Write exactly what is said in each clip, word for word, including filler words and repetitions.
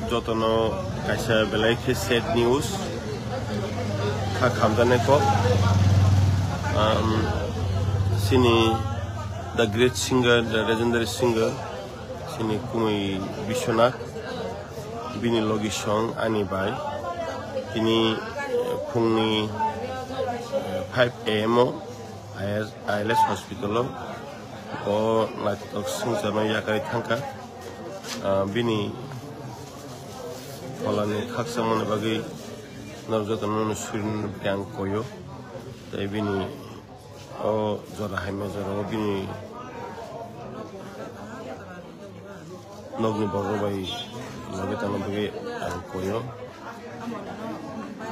Jotono kaisa belai khe sad news, kha khamjaknai kok. Um, chini the great singer, the legendary singer, chini Kumui Biswanath, bini logi song ani bai. Tini, eh, phungni, eh, five A M o I L S hospital o o naithok swngcharno yakarwi thangkha. Ah, bini pholani khakchangmani bagwi norok jotono surini bagwi ang koyo. Tei bini o jora hamya jora o bini nokni borok bai logi tongna bagwi ang koyo.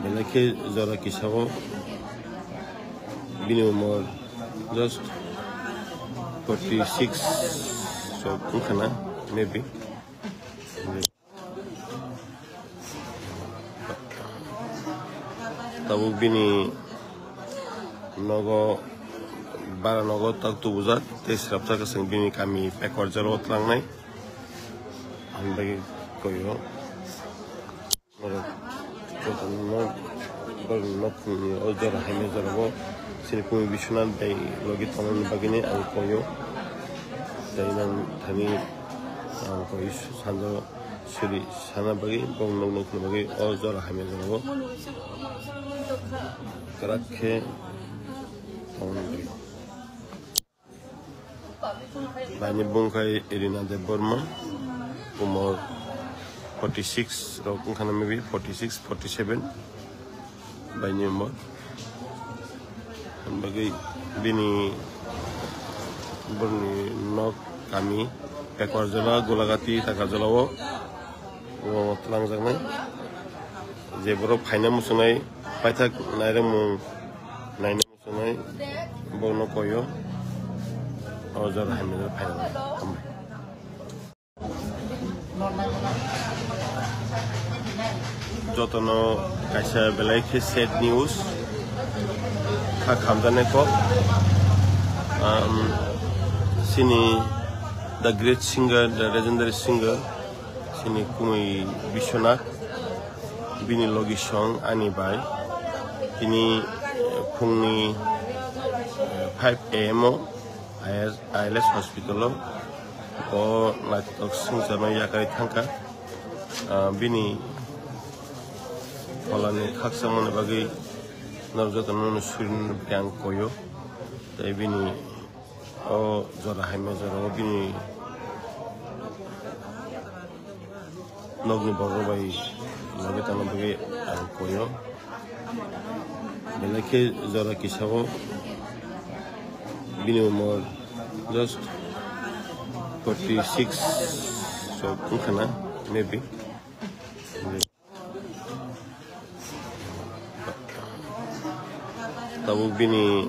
Belai khe jora kisa o bini umor just forty six so wngkha na, maybe. Tabuk bini nogo, bara nogo tak tubujak, tei srapsa kwchwng bini kami Pekwar jora o tlangnai. Ang bagwi koyo. Norok jotono, borok nok, o jora hamya jora o chini Kumui Biswanath bai logi tongmani bagwino ang koyo. Tei nang thani ang koi sanjao suri sana bagwi, bong nok nokni bagwi o jora hamya jora o kwrak khe tongmani bagwi. Baini bung khai Irina Debbarma, umor forty six rok wngkha na, maybe forty six, forty seven baini umor. Bagwi bini borni nok kami Pekwar jora, Golagati, Takar jora o, o twlangjaknai. Je borok phaina muchungnai, paithak nairwkmung naina Sonai, bono koyo, o jora hamya jora phaina. Hambai. Jotono kaisa belai khe sad news, kha khamjaknai kok. Um, chini the great singer, the legendary singer, chini Kumui Biswanath, bini logi song ani bai. Tini, eh, phungni, eh, five A M o I L S, I L S hospital o o naithok swngcharno yakarwi thangkha. Ah, bini pholani khakchangmani bagwi norok jotono surini bagwi ang koyo. Tei bini o jora hamya jora o bini nokni borok bai logi tongna bagwi ang koyo. Belai khe jora kisa o bini umor just forty six so wngkha na, maybe. Tabuk bini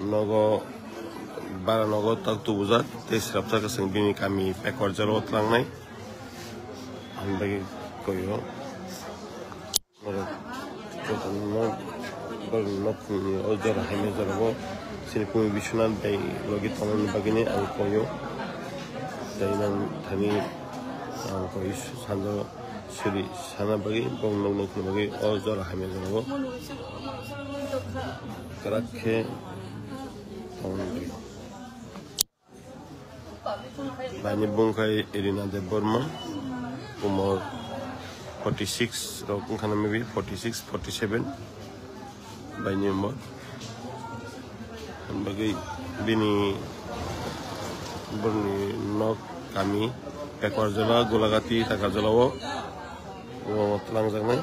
nogo, bara nogo tak tubujak, tei srapsa kwchwng bini kami Pekwar jora o tlangnai. Ang bagwi koyo. Norok jotono, borok nok, o jora hamya jora o chini Kumui Biswanath bai logi tongmani bagwino ang koyo. Tei nang thani ang koi sanjao suri sana bagwi, bong nok nokni bagwi o jora hamya jora o kwrak khe tongmani bagwi. Baini bung khai Irina Debbarma, umor forty six rok wngkha na, maybe forty six, forty seven baini umor. Bagwi bini borni nok kami Pekwar jora, Golagati, Takar jora o, o twlangjaknai.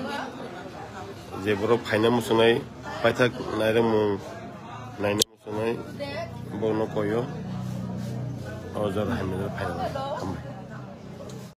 Je borok phaina muchungnai, paithak nairwkmung naina Sonai, bono koyo, o jora hamya jora phaina. Hambai.